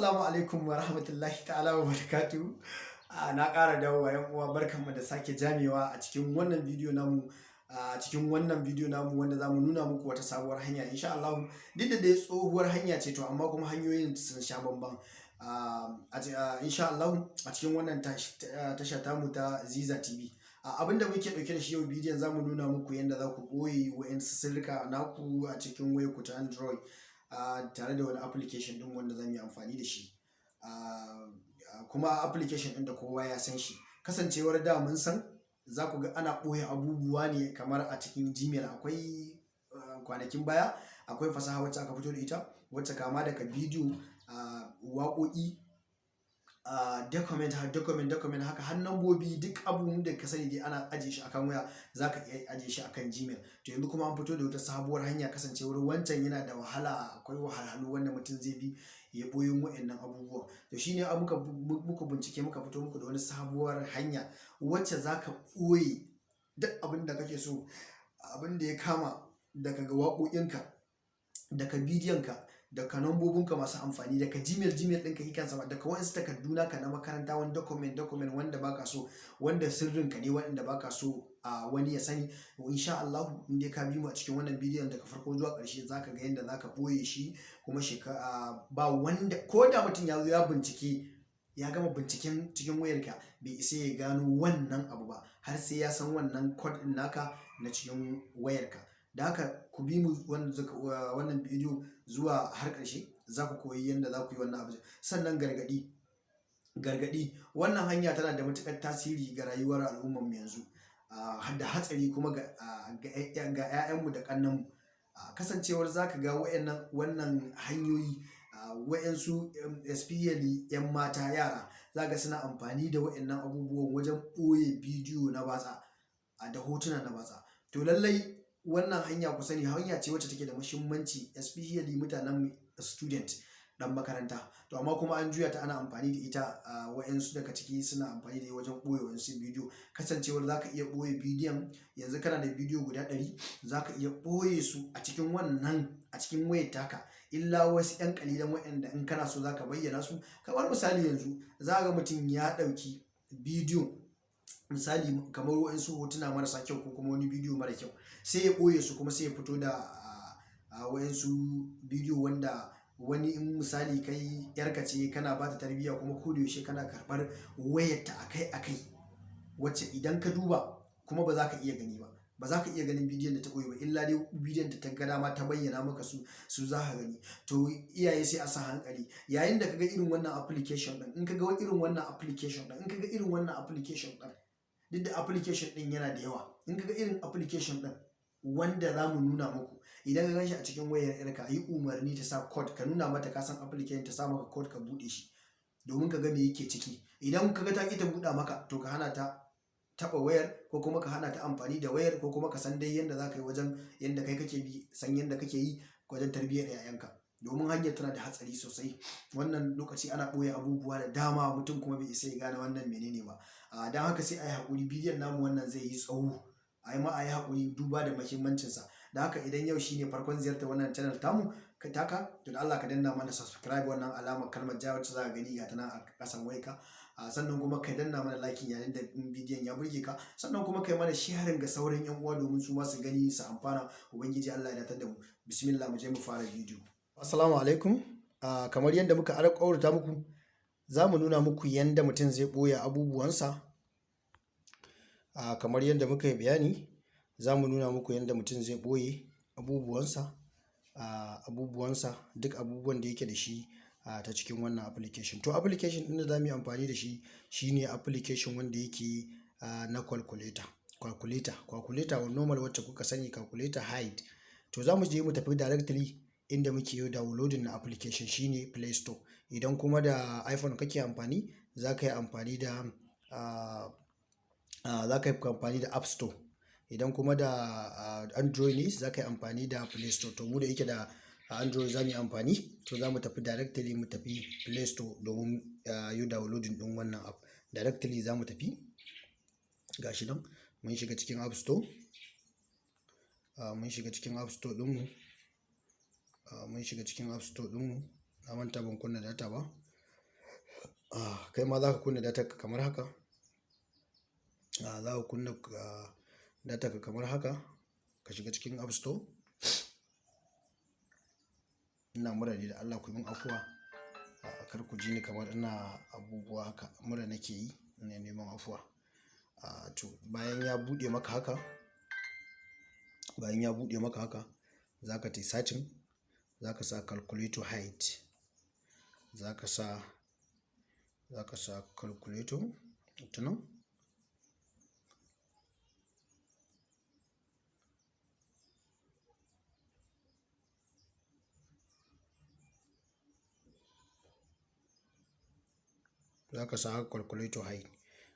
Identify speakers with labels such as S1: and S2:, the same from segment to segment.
S1: Assalamu alaikum wa rahmatullahi ta'ala wa barakatuhu. Na ƙara dawowa, yan uwa. Barkanmu da sake jamewa a cikin wannan bidiyo namu, a cikin wannan bidiyo namu wanda zamu nuna muku wata sabuwar hanya insha Allah. Duk da dai tsohuwar hanya ce, to amma kuma hanyoyin sun sha bamban. Insha Allah a cikin wannan tasha tamu ta Ziza TV. Abinda muke ɗauke da shi yau, bidiyon zamu nuna muku yadda za ku ɓoye wa'insu sirrika naku a cikin wayarku ta Android tare da wani application ɗin wanda zamu yi amfani da shi. Kuma application ɗin da kowa ya san shi. Kasancewar da mun san za ku ga ana ɓoye abubuwa ne kamar a cikin Gmail. Akwai kwanakin baya akwai fasaha wacce aka fito da ita, wacce kama daga bidiyo, waƙoƙi, document, document, document haka, har nambobi, duk abubuwan da ka sani dai ana ajiye shi akan waya, za ka iya ajiye shi akan Gmail. To yanzu kuma an fito da wata sabuwar hanya, kasancewar wancan yana da wahala, akwai wahalhalu wanda mutum zai bi ya ɓoye wa'innan abubuwan. To shine muka bincike, muka fito muku da wani sabuwar hanya wacce za ka ɓoye duk abin da kake so, abin da ya kama daga ga waƙoƙinka, daga bidiyonka, daga nambobinka masu amfani, daga Gmail ɗinka shi kansa, daga waɗansu takardu naka na makaranta, wani document document wanda baka so, wanda sirrinka ne, wanda baka so a wani ya sani. Insha Allah in dai ka bi mu a cikin wannan bidiyon daga farko zuwa ƙarshe, zaka ga yadda zaka ɓoye shi, kuma ba wanda, ko da mutum ya zo ya bincike, ya gama binciken cikin wayarka, bai isa ya gano wannan abu ba har sai ya san wannan code ɗin naka na cikin wayarka. Da haka ku bi mu wannan bidiyo zuwa har ƙarshe, za ku koyi yadda za ku yi wannan abu. Sannan gargaɗi, gargaɗi: wannan hanya tana da matuƙar tasiri ga rayuwar al'ummar mu yanzu, da hatsari kuma ga 'ya'yanmu da ƙannenmu. Kasancewar za ka ga wannan hanyoyi, wa'yansu, especially 'yan mata, yara, za ga suna amfani da wa'yannan abubuwan wajen ɓoye bidiyo na batsa da hotuna na batsa. To lallai wannan hanya, ku sani, hanya ce wacce take da muhimmanci, especially mutanen student, ɗan makaranta. To amma kuma an juya ta, ana amfani da ita, wa'yansu daga ciki suna amfani da ita wajen ɓoye wa'yansu bidiyo. Kasancewar za ka iya ɓoye bidiyon, yanzu kana da bidiyo guda 100, za ka iya ɓoye su a cikin wannan, a cikin wayar taka, illa wasu 'yan ƙalilan wa'yanda in kana so za ka bayyana su. Kamar misali, yanzu za ga mutum ya ɗauki bidiyo, misali kamar wa'yansu hotuna marasa kyau ko kuma wani bidiyo mara kyau, sai ya ɓoye su, kuma sai ya fito da wa'yansu bidiyo wanda wani, in misali kai yarka ce kana bata tarbiyya, kuma ko da yaushe kana karɓar wayarta akai akai, wacce idan ka duba kuma ba za ka iya gani ba, ba za ka iya ganin bidiyon da ta ɓoye ba, illa dai bidiyon da ta ga dama ta bayyana maka su, su za ka gani. To iyaye sai a sa hankali yayin da kaga irin wannan application ɗin. In kaga irin wannan application ɗin, in kaga irin wannan application ɗin, duk da application ɗin yana da yawa, in kaga irin application ɗin wanda za mu nuna muku, idan ka ganshi a cikin wayar yarka, yi umarni ta sa code, ka nuna mata ka san application, ta sa maka code ka buɗe shi domin ka ga me yake ciki. Idan ka ga ta ƙi ta buɗa maka, to ka hana ta taɓa wayar, ko kuma ka hana ta amfani da wayar, ko kuma ka san dai yadda za ka yi wajen yadda kai kake bi, san yadda kake yi wajen tarbiyyar 'ya'yanka, domin hanyar tana da hatsari sosai. Wannan lokaci ana ɓoye abubuwa da dama, mutum kuma bai isa ya gane wannan menene ba. Don haka sai a yi haƙuri, bidiyon namu wannan zai yi tsawo, a yi ma a yi haƙuri duba da muhimmancinsa. Da haka idan yau shine farkon ziyartar wannan channel tamu ka taka, to da Allah ka danna mana subscribe, wannan alamar kalmar ja wacce za ka gani ga ta nan a ƙasan wayarka. Sannan kuma ka danna mana liking yayin da bidiyon ya burge ka, sannan kuma kai mana sharing ga sauran yan uwa domin su ma su gani su amfana. Ubangiji Allah ya datar da mu. Bismillah, mu je mu fara bidiyo. Assalamu alaikum. Kamar yadda muka alƙawarta muku, za mu nuna muku yadda mutum zai ɓoye abubuwansa. Kamar yadda muka yi bayani, za mu nuna muku yadda mutum zai ɓoye abubuwansa, abubuwansa, duk abubuwan da yake da shi ta cikin wannan application. To application ɗin da za mu yi amfani da shi shine application wanda yake na calculator, calculator, calculator normal wacce kuka sani, calculator hide. To za mu je mu tafi directly inda muke yi downloading na application, shine Play Store. Idan kuma da iPhone kake amfani, za ka yi amfani da App Store. Idan kuma da Android ne, za ka yi amfani da Play Store. To mu da yake da Android za mu yi amfani, to za mu tafi directly, mu tafi Play Store domin yi downloading ɗin wannan app. Directly za mu tafi, gashi nan mun shiga cikin App Store, mun shiga cikin App Store ɗinmu, mun shiga cikin App Store ɗinmu. Na manta ban kunna data ba. Kai ma za ka kunna datar ka kamar haka. Za ka kunna datar ka kamar haka. Ka shiga cikin App Store. Ina mura ne, da Allah ku yi min afuwa. Kar ku ji ni kamar ina abubuwa haka. Mura nake yi, ina neman afuwa. To bayan ya buɗe maka haka, bayan ya buɗe maka haka, za ka tai searching, za ka sa calculator hide. Za ka sa calculator tunan. Za ka sa calculator hide.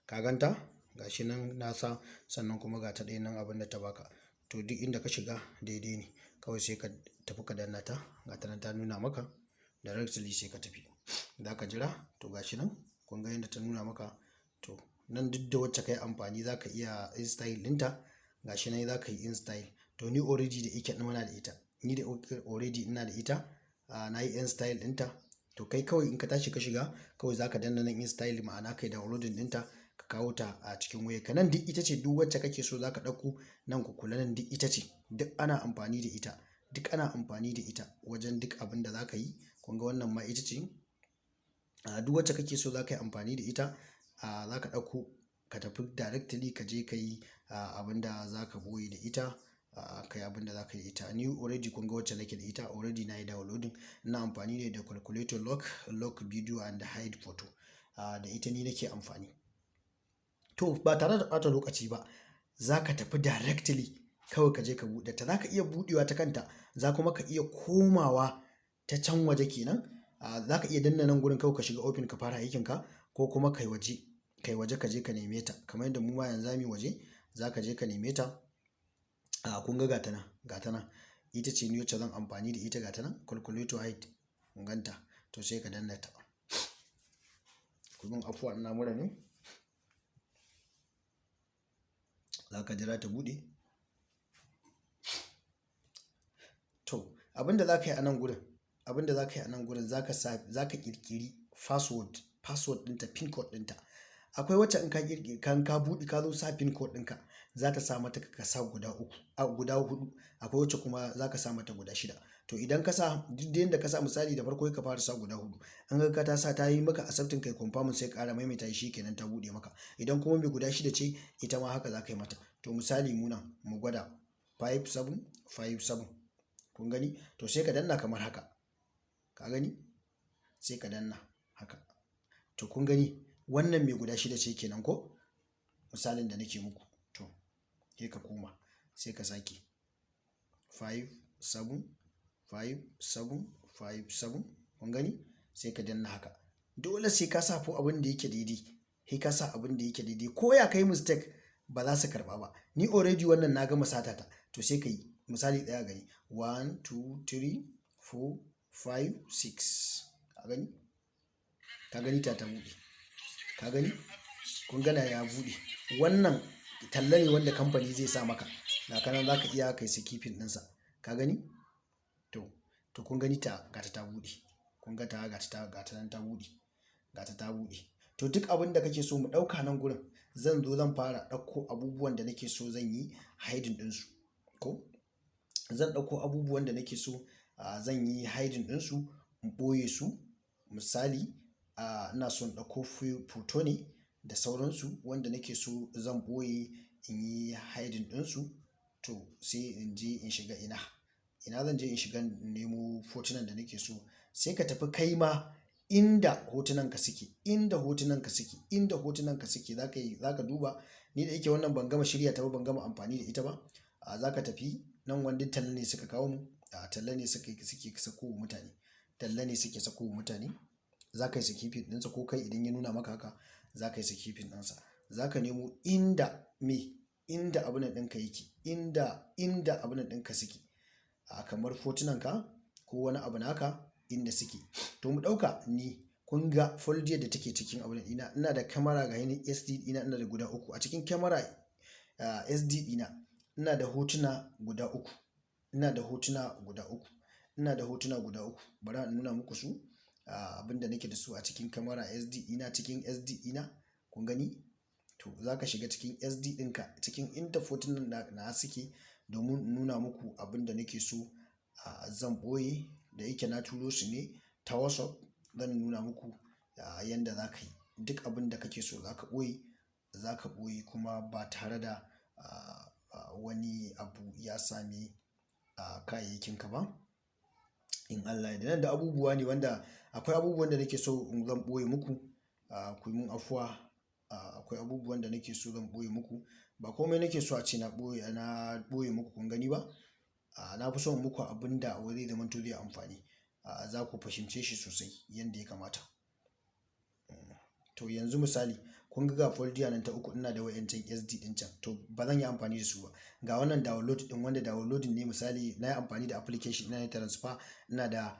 S1: Ka gan ta? Ga shi nan na sa, sannan kuma ga ta ɗaya nan abin da ta baka. To duk inda ka shiga daidai ne. Kawai sai ka tafi ka danna ta. Ga ta nan ta nuna maka directly, sai ka tafi. Za ka jira. To ga shi nan kun ga yadda ta nuna maka. To nan duk da wacce ka yi amfani za ka iya install ɗinta. Ga shi nan za ka yi install. To ni already da ike muna da ita. Ni da already ina da ita. Na yi install ɗinta. To kai kawai in ka tashi ka shiga, kawai za ka danna nan install, ma'ana kai downloading ɗinta ka kawo ta a cikin wayarka. Nan duk ita ce, duk wacce kake so za ka ɗauko nan. Ku kula, nan duk ita ce. Duk ana amfani da ita. Duk ana amfani da ita wajen duk abin da za ka yi. Kun ga wannan ma ita ce. Duk wacce kake so za ka yi amfani da ita. Za ka ɗauko ka tafi directly ka je ka yi abin da za ka ɓoye da ita. Ka yi abin da za ka yi da ita. Ni already kun ga wacce nake da ita, already na yi downloading. Ina amfani ne da calculator lock, lock video and hide photo. Da ita ni nake amfani. To ba tare da ɓata lokaci ba, za ka tafi directly kawai ka je ka buɗe ta. Za ka iya buɗewa ta kanta, za kuma ka iya komawa ta can waje kenan. Za ka iya danna nan gurin kawai ka shiga open ka fara aikinka, ko kuma kai waje ka je ka neme ta. Kamar yadda mu ma yanzu zamuyi waje, za ka je ka neme ta. Kun ga gata nan, gata nan. Ita ce ni wacce zan amfani da ita, gata nan calculator hide. Kun ganta? To sai ka danna ta. Ku min afuwa, ina mura ne. Za ka jira ta buɗe. To abin da za ka yi a nan gurin, abin da za ka yi a nan gurin, za ka sa, za ka ƙirƙiri password, password ɗinta, pin code ɗinta. Akwai wacce in ka ƙirƙiri, kan ka buɗe ka zo sa pin code ɗinka, za ta sa mata ka sa guda uku, a guda huɗu. Akwai wacce kuma za ka sa mata guda shida. To idan ka sa duk da yanda ka sa, misali da farko ka fara sa guda huɗu. In ka ta sa ta yi maka accepting, kai confirm, sai ka ƙara maimaita shi kenan, ta buɗe maka. Idan kuma mai guda shida ce, ita ma haka za ka yi mata. To misali mu nan mu gwada 5757. Kun gani? To sai ka danna kamar haka. Ka gani? Sai ka danna haka. To kun gani, wannan mai guda shida ce kenan ko? Misalin da nake muku. To sai ka koma sai ka sake 575757. Kun gani? Sai ka danna haka. Dole sai ka sa fo abin da yake daidai. Sai ka sa abin da yake daidai. Ko ya kai mistake ba za su karɓa ba. Ni already wannan na gama sata ta. To sai ka yi misali ɗaya gani. 1, 2, 3, 4, 5, 6. Ka gani? Ka gani ta buɗe. Ka gani? Kun gana ya buɗe. Wannan talla ne wanda kamfani zai sa maka. Ga ka nan za ka iya kai skipping ɗinsa. Ka gani? To kun gani ta gata ta buɗe. Kun ga ta gata nan ta buɗe. Gata ta buɗe. To duk abin da kake so mu ɗauka nan gurin, zan zo zan fara ɗauko abubuwan da nake so zan yi hiding ɗinsu. Ko? Zan ɗauko abubuwan da nake so zan yi hiding ɗinsu, in ɓoye su. Misali, ina son ɗauko photo ne da sauransu wanda nake so zan ɓoye in yi hiding ɗinsu. To sai in je in shiga ina. Ina zan je in shiga nemo hotunan da nake so. Sai ka tafi kai ma inda hotunan ka suke, inda hotunan ka suke, inda hotunan ka suke za ka yi, za ka duba. Ni da yake wannan ban gama shirya ta ba, ban gama amfani da ita ba. Za ka tafi nan, wanda talla ne suka kawo mu. Talla ne suke sako wa mutane. Talla ne suke sako wa mutane. Za ka yi skipping ɗinsa, ko kai idan ya nuna maka haka za ka yi skipping ɗinsa. Za ka nemo inda me, inda abun nan ɗinka yake, inda abun nan ɗinka suke. Kamar hotunan ka ko wani abu naka inda suke. To mu ɗauka ni kun ga folder da take cikin abun ɗina. Ina da camera, ga yanayin SD ɗina, ina da guda uku. A cikin camera SD ɗina ina da hotuna guda uku. Ina da hotuna guda uku. Ina da hotuna guda uku. Bari in nuna muku su. Abin da nake da su a cikin camera SD ina, cikin SD ina, kun gani? To za ka shiga cikin SD ɗinka, cikin inda hotunan na suke, domin in nuna muku abin da nake so zan ɓoye. Da yake na turo su ne ta WhatsApp, zan nuna muku yanda za ka yi. Duk abin da kake so za ka ɓoye, za ka ɓoye kuma ba tare da wani abu ya sami kayayyakinka ba. In Allah ya yarda. Nan da abubuwa ne wanda akwai abubuwan da nake so in zan ɓoye muku. Ku yi mun afuwa. Akwai abubuwan da nake so zan ɓoye muku. Ba kome nake so a ce na ɓoye muku kun gani ba. Na fi son muku abun da zai zamanto zai amfani. Za ku fahimce shi sosai yanda ya kamata. To yanzu misali, kun ga folder nan ta uku, ina da wa'yancan SD ɗin can, to ba zan yi amfani da su ba. Ga wannan download ɗin, wanda downloading ne. Misali, na yi amfani da application ina yi transfer, ina da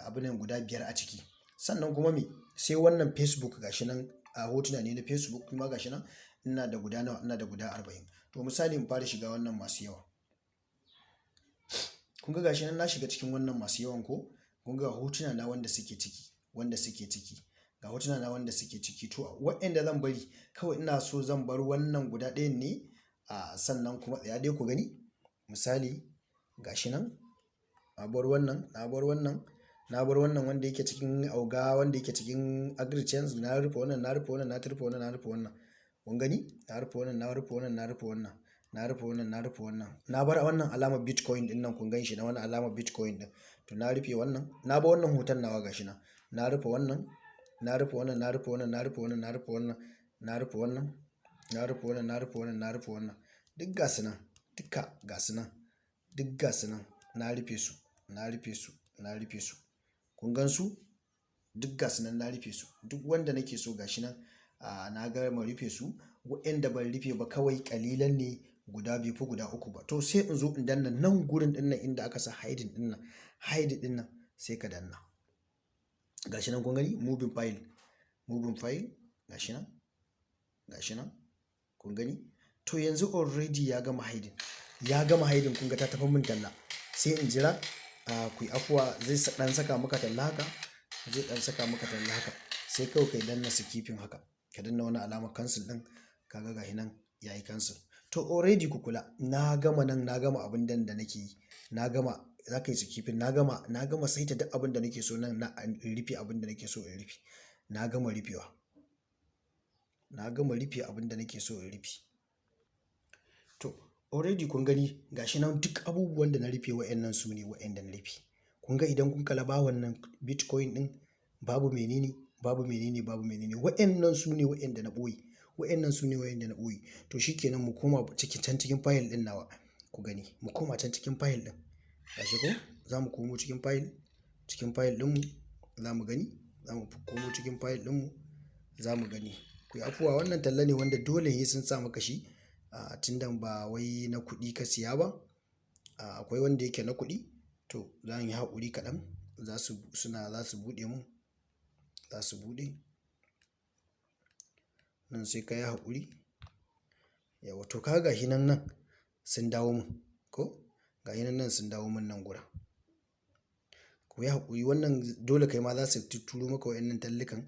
S1: abun nan guda 5 a ciki. Sannan kuma me? Sai wannan Facebook, gashi nan, a hotuna ne na Facebook kuma, gashi nan ina da guda nawa? Ina da guda 40. To misali, in fara shiga wannan masu yawa. Kun ga gashi nan na shiga cikin wannan masu yawan ko? Kun ga hotuna na wanda suke ciki, wanda suke ciki. Ga hotuna na wanda suke ciki. To waɗanda zan bari kawai, ina so zan bar wannan guda ɗayan ne. Sannan kuma tsaya dai ku gani. Misali, gashi nan na bar wannan, na bar wannan, na bar wannan wanda yake cikin auga, wanda yake cikin agrichains. Na rufe wannan, na rufe wannan, na rufe wannan, na rufe wannan. Kun gani? Na rufe wannan, na rufe wannan, na rufe wannan, na rufe wannan, na rufe wannan. Na bar wannan alamar Bitcoin ɗin nan, kun gan shi na wannan alamar Bitcoin ɗin. To na rufe wannan, na bar wannan hoton nawa, gashi nan. Na rufe wannan, na rufe wannan, na rufe wannan, na rufe wannan, na rufe wannan, na rufe wannan, na rufe wannan, na rufe wannan, na rufe wannan. Duk gasu nan, duka gasu nan, duk gasu nan. Na rufe su, na rufe su, na rufe su. Kun gan su? Duk gasu nan na rufe su. Duk wanda nake so gashi nan, na gama rufe su. Waɗanda ban rufe ba kawai ƙalilan ne, guda bai fi guda uku ba. To sai in zo in danna nan gurin ɗin nan inda aka sa hiding ɗin nan, hide ɗin nan, sai ka danna. Gashi nan, kun gani? Moving file, moving file, gashi nan, gashi nan, kun gani? To yanzu already ya gama hiding, ya gama hiding. Kun ga ta tafi min talla. Sai in jira, ku yi afuwa, zai ɗan saka maka talla haka, zai ɗan saka maka talla haka. Sai kawai kai danna skipping haka, ka danna wani alamar cancel ɗin, kaga gashi nan yayi cancel. To already ku kula, na gama nan, na gama abin da nake yi, na gama. Za ka yi skipping. Na gama, na gama saita duk abin da nake so nan na in rufe abin da nake so in rufe. Na gama rufewa. Na gama rufe abin da nake so in rufe. To already kun gani, gashi nan duk abubuwan da na rufe, wa'yannan su ne wa'yanda na rufe. Kun ga idan kun kalla, ba wannan Bitcoin ɗin, babu menene, babu menene, babu menene. Wa'yannan su ne wa'yanda na ɓoye. Wa'yannan su ne wa'yanda na ɓoye. To shi kenan, mu koma cikin can cikin file ɗin nawa ku gani. Mu koma can cikin file ɗin. Gashi ko? Za mu komo cikin file, cikin file ɗinmu za mu gani. Za mu komo cikin file ɗinmu, za mu gani. Ku yi afuwa, wannan talla ne wanda dole sai sun sa maka shi. Tunda ba wai na kuɗi ka siya ba. Akwai wanda yake na kuɗi. To zan yi haƙuri kaɗan. Za su, suna, za su buɗe mun. Za su buɗe. Nan sai ka yi haƙuri. Yauwa, to ka ga gashi nan, nan sun dawo mun ko? Gashi nan, nan sun dawo mun nan gurin. Ku yi haƙuri, wannan dole kai ma za su turo maka wa'yannan tallukan.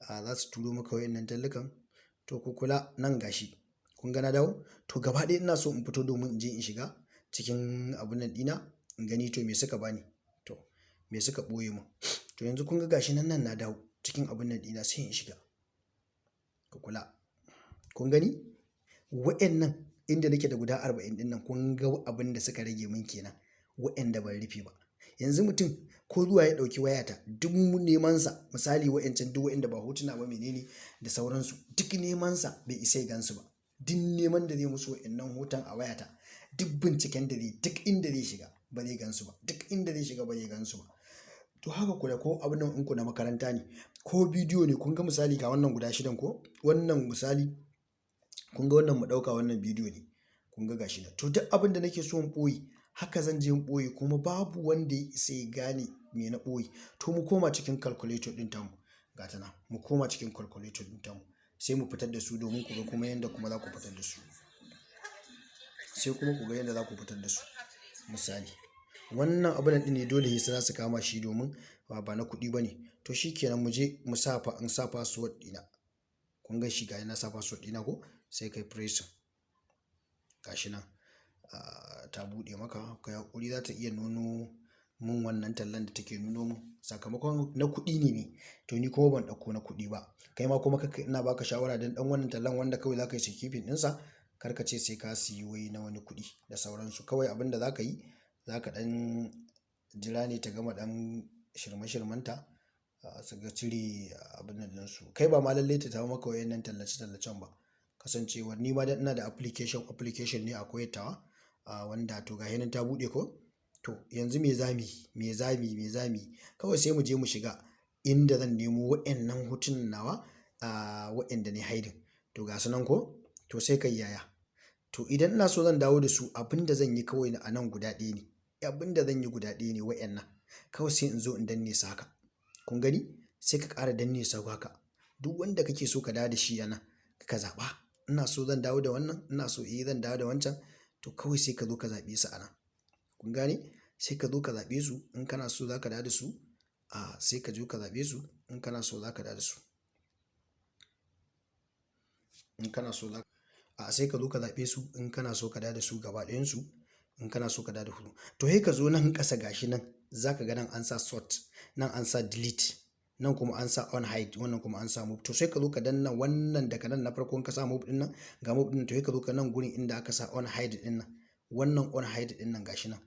S1: Za su turo maka wa'yannan tallukan. To ku kula, nan gashi. Kun ga na dawo? To gaba ɗaya ina so in fito domin in je in shiga cikin abun nan ɗina in gani, to me suka bani? To me suka ɓoye mun? To yanzu kun ga gashi nan, nan na dawo cikin abun nan ɗina, sai in shiga. Ku kula. Kun gani? Wa'yannan inda nake da guda 40 ɗin nan, kun ga abin da suka rage mun kenan, wa'yanda ban rufe ba. Yanzu mutum ko zuwa ya ɗauki wayata, duk nemansa, misali wa'yancan duk wa'yanda ba hotuna ba, menene da sauransu, duk nemansa bai isa ya gansu ba. Duk neman da zai musu wa'yannan hoton a wayata, duk binciken da zai, duk inda zai shiga ba zai gansu ba. Duk inda zai shiga ba zai gansu ba. To haka kula, ko abun nan ɗinku na makaranta ne ko bidiyo ne. Kun ga misali, ga wannan guda shidan ko? Wannan misali, kun ga wannan, mu ɗauka wannan bidiyo ne. Kun ga gashi nan. To duk abin da nake so in ɓoye, haka zan je in ɓoye, kuma babu wanda ya isa ya gane me na ɓoye. To mu koma cikin calculator ɗin tamu. Ga ta nan. Mu koma cikin calculator ɗin tamu. Sai mu fitar da su domin ku ga kuma yanda kuma za ku fitar da su. Sai kuma ku ga yanda za ku fitar da su. Misali. Wannan abun ɗin ne dole sai za su kama shi domin ba na kuɗi ba ne. To shikenan, mu je mu sa fa in sa password ɗina. Kun ga shi, ga na sa password ɗina ko? Sai kai pressing. Gashi nan ta buɗe maka. Kai hakuri, za ta iya nuno mun wannan tallan da take nuno mun sakamakon na kuɗi ne. To ni kuma ban ɗauko na kuɗi ba. Kai ma kuma ina baka shawara don ɗan wannan tallan wanda kawai za ka yi skipping ɗinsa, kar ka ce sai ka siyi wai na wani kuɗi da sauransu. Kawai abin da za ka yi, za ka ɗan jira ne ta gama ɗan shirme-shirmenta, su ga cire abun nan ɗinsu. Kai ba ma lallai ta tawo maka wayannan tallace-tallacen ba. Kasancewar ni ma dan ina da application ne akwai tawa, wanda to ga nan ta buɗe ko? To yanzu me za muyi? Me za muyi? Me za muyi? Kawai sai mu je mu shiga inda zan nemo wa'yannan hotunan nawa, wa'yanda na yi hiding. To ga su nan ko? To sai kai yaya? To idan ina so zan dawo da su, abin da zan yi kawai a nan guda ɗaya ne. Abin da zan yi guda ɗaya ne wa'yannan. Kawai sai in zo in danne su haka. Kun gani? Sai ka ƙara danne su haka. Duk wanda kake so ka dawo da shi a nan, ka zaɓa. Ina so zan dawo da wannan, ina so eh zan dawo da wancan. To kawai sai ka zo ka zaɓe su a nan. Kun gane? Sai ka zo ka zaɓe su in kana so za ka dawo da su. Sai ka zo ka zaɓe su in kana so za ka dawo da su. In kana so za sai ka zo ka zaɓe su in kana so ka dawo da su gaba ɗayansu, in kana so ka dawo da su. To sai ka zo nan ƙasa, gashi nan, za ka ga nan an sa sort, nan an sa delete, nan kuma an sa unhide, wannan kuma an sa move. To sai ka zo ka danna wannan daga nan na farko, ka sa move ɗin nan, ga move ɗin. To sai ka zo ka nan gurin inda aka sa unhide ɗin nan. Wannan unhide ɗin nan, gashi nan.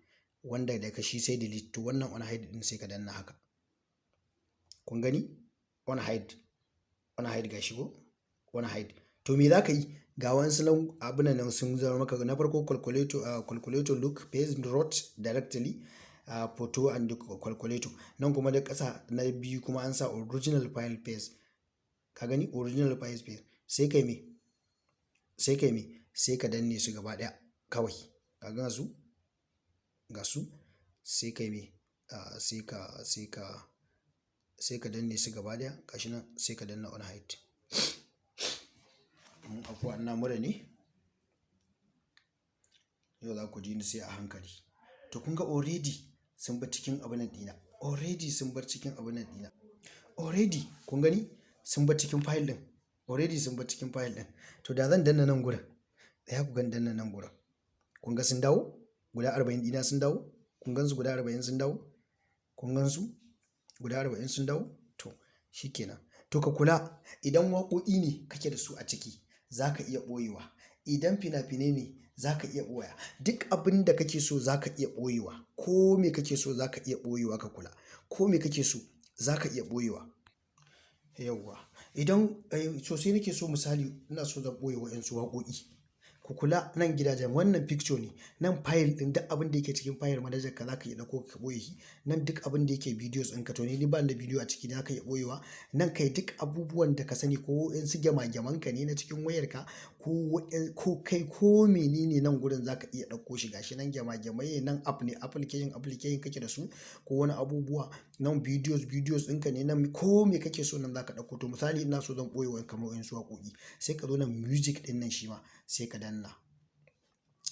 S1: Wanda daga shi sai delete. To wannan unhide ɗin sai ka danna haka. Kun gani? Unhide. Unhide, gashi ko? Unhide. To me za ka yi? Ga wasu nan abunan nan sun zama maka. Na farko calculator, calculator look page root directly, photo and calculator. Nan kuma da ƙasa na biyu kuma an sa original file page. Ka gani, original file page. Sai kai me? Sai kai me? Sai ka danne su gaba ɗaya kawai. Ka ga su? Ga su. Sai kai me? Sai ka danne su gaba ɗaya. Gashi nan, sai ka danna unhide. Afuwa, ina mura ne. Yau za ku ji ni sai a hankali. To kun ga already sun bar cikin abun nan ɗina. Already sun bar cikin abun nan ɗina. Already kun gani sun bar cikin file ɗin. Already sun bar cikin file ɗin. To da zan danna nan gurin. Tsaya ku gan danna nan gurin. Kun ga sun dawo? Guda 40 ɗina sun dawo? Kun gan su, guda 40 sun dawo? Kun gan su? Guda 40 sun dawo? To shi kenan. To ka kula, idan waƙoƙi ne kake da su a ciki, za ka iya ɓoyewa. Idan fina-finai ne, za ka iya ɓoya. Duk abin da kake so za ka iya ɓoyewa. Ko me kake so za ka iya ɓoyewa, ka kula. Ko me kake so za ka iya ɓoyewa. Yauwa. Idan sosai nake so, misali ina so zan ɓoye wa'yansu waƙoƙi. Ku kula, nan gidajen wannan picture ne. Nan file ɗin, duk abin da yake cikin file manager ka za ka iya ɗauko ka ɓoye shi. Nan duk abin da yake videos ɗinka, to ni bani da bidiyo a ciki, za ka iya ɓoyewa. Nan kai duk abubuwan da ka sani, ko wa'yansu gyama-gyaman ka ne na cikin wayarka ko kai ko menene, nan gurin za ka iya ɗauko shi. Gashi nan gyama-gyamai ne, nan app ne, application kake da su ko wani abubuwa. Nan videos ɗinka ne, nan ko me kake so nan za ka ɗauko. To misali ina so zan ɓoye kamar wa'yansu waƙoƙi. Sai ka zo nan music ɗin nan shi ma sai ka danna.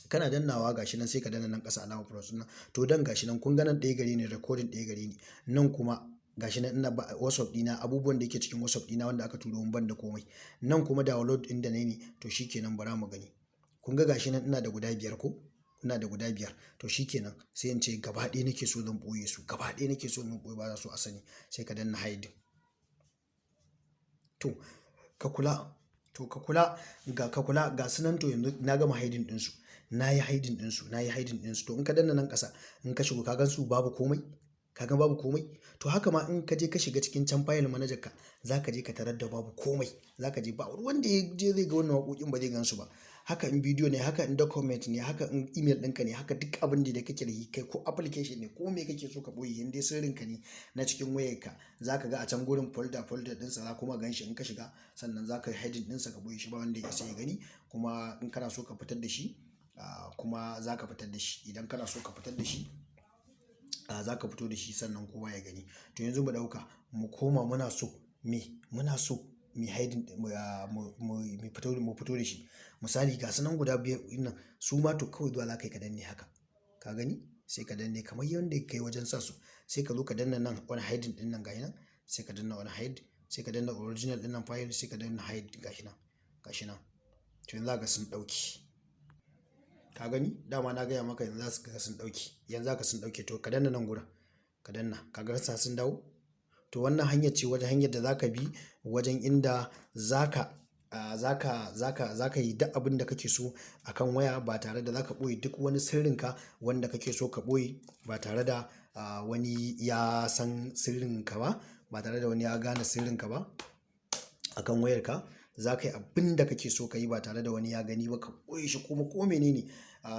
S1: Kana dannawa, gashi nan, sai ka danna nan ƙasa alamar plus ɗin nan. To dan gashi nan, kun ga nan ɗaya gare ni, recording ɗaya gare ni. Nan kuma gashi nan ina WhatsApp ɗina, abubuwan da yake cikin WhatsApp ɗina wanda aka turo mun, ban da komai. Nan kuma download ɗin da na yi ne. To shi kenan, bara mu gani. Kun ga gashi nan ina da guda 5 ko? Ina da guda 5. To shi kenan, sai in ce gaba ɗaya nake so zan ɓoye su. Gaba ɗaya nake so zan ɓoye, ba na so a sani. Sai ka danna hide. To ka kula, to ka kula, ga ka kula, ga su nan. To yanzu na gama hiding ɗinsu. Na yi hiding ɗinsu, na yi hiding ɗinsu. To in ka danna nan ƙasa, in ka shigo, ka gan su babu komai. Ka ga babu komai. To haka ma in ka je ka shiga cikin can file manager ka, za ka je ka tarar da babu komai. Za ka je ba wanda ya je zai ga wannan waƙoƙin, ba zai gan su ba. Haka in bidiyo ne, haka in document ne, haka in email ɗinka ne, haka duk abin da kake da shi kai, ko application ne, ko me kake so ka ɓoye, in dai sirrinka ne na cikin wayarka, za ka ga a can gurin folder folder ɗinsa, za kuma gan shi in ka shiga. Sannan za ka yi hiding ɗinsa, ka ɓoye shi, ba wanda ya isa ya gani. Kuma in kana so ka fitar da shi, kuma za ka fitar da shi. Idan kana so ka fitar da shi, za ka fito da shi, sannan kowa ya gani. To yanzu mu ɗauka mu koma, muna so me? Muna so mu hiding, mu fito da shi. Misali ga su nan guda 5 ɗin nan su ma, to kawai zuwa za ka yi ka danne haka. Ka gani? Sai ka danne kamar yadda kai wajen sa su. Sai ka zo ka danna nan wani hiding ɗin nan, gashi nan. Sai ka danna wani hide, sai ka danna original ɗin nan file, sai ka danna hide, gashi nan, gashi nan. To, yanzu ga sun ɗauki. Ka gani? Dama na gaya maka, yanzu za su ga sun ɗauki. Yanzu haka sun ɗauke. To, ka danna nan gurin. Ka danna, ka ga sa sun dawo. To, wannan hanyar ce wajen hanyar da zaka bi wajen inda zaka yi duk abin da kake so akan waya ba tare da zaka ɓoye duk wani sirrinka wanda kake so ka ɓoye ba tare da wani ya san sirrinka ba, ba tare da wani ya gane sirrinka ba akan wayarka. Za ka yi abin da kake so ka yi ba tare da wani ya gani ba, ka ɓoye shi kuma ko menene.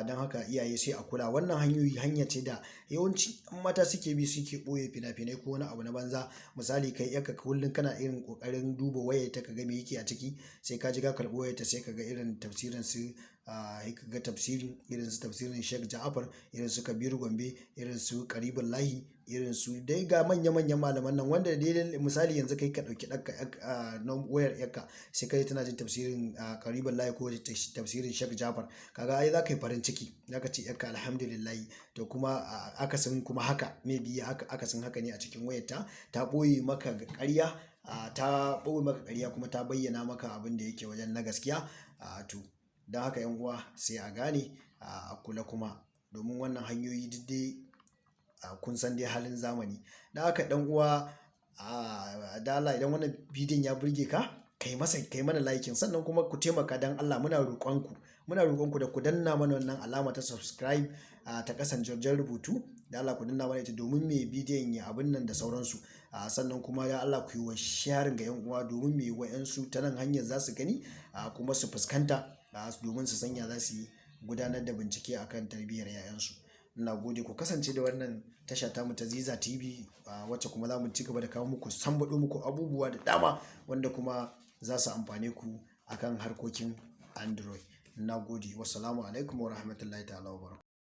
S1: Don haka iyaye sai a kula. Wannan hanyoyi hanya ce da yawanci 'yan mata suke bi suke ɓoye fina-finai ko wani abu na banza. Misali, kai 'yarka kullum kana irin ƙoƙarin duba wayarta ka ga me yake a ciki, sai ka ji ka karɓi wayarta, sai ka ga irin tafsirin su, ka ga tafsirin irin su tafsirin Sheikh Ja'afar, irin su Kabiru Gombe, irin su Karibullahi, irin su dai ga manya manyan malaman nan, wanda dai misali yanzu kai ka ɗauki ɗanka na wayar 'yarka, sai ka ji tana jin tafsirin Karibullahi ko tafsirin Sheikh Ja'afar. Kaga ai za ka yi farin ciki, za ka ce 'yarka alhamdulillahi. To, kuma akasin kuma haka, maybe akasin haka ne a cikin wayarta, ta ɓoye maka ƙarya, ta ɓoye maka ƙarya kuma ta bayyana maka abin da yake wajen na gaskiya. To, don haka 'yan uwa sai a gane, a kula kuma, domin wannan hanyoyi duk dai kun san dai halin zamani. Don haka ɗan uwa, da Allah idan wannan bidiyon ya burge ka, kai masa, kai mana liking. Sannan kuma ku taimaka, don Allah muna roƙonku, muna roƙonku da ku danna mana wannan alama ta subscribe ta ƙasan jan rubutu. Da Allah ku danna mana ita domin me bidiyon ya abin nan da sauransu. Sannan kuma da Allah ku yi wa sharing ga 'yan uwa, domin me wa'yansu ta nan hanyar za su gani kuma su fuskanta domin su sanya za su yi gudanar da bincike akan tarbiyyar 'ya'yansu. Ina gode, ku kasance da wannan tasha tamu ta Ziza TV, wacce kuma za mu ci gaba da kawo muku, sambaɗo muku abubuwa da dama wanda kuma za su amfane ku akan harkokin Android. Na gode. Wassalamu alaikum wa rahmatullahi ta'ala wa.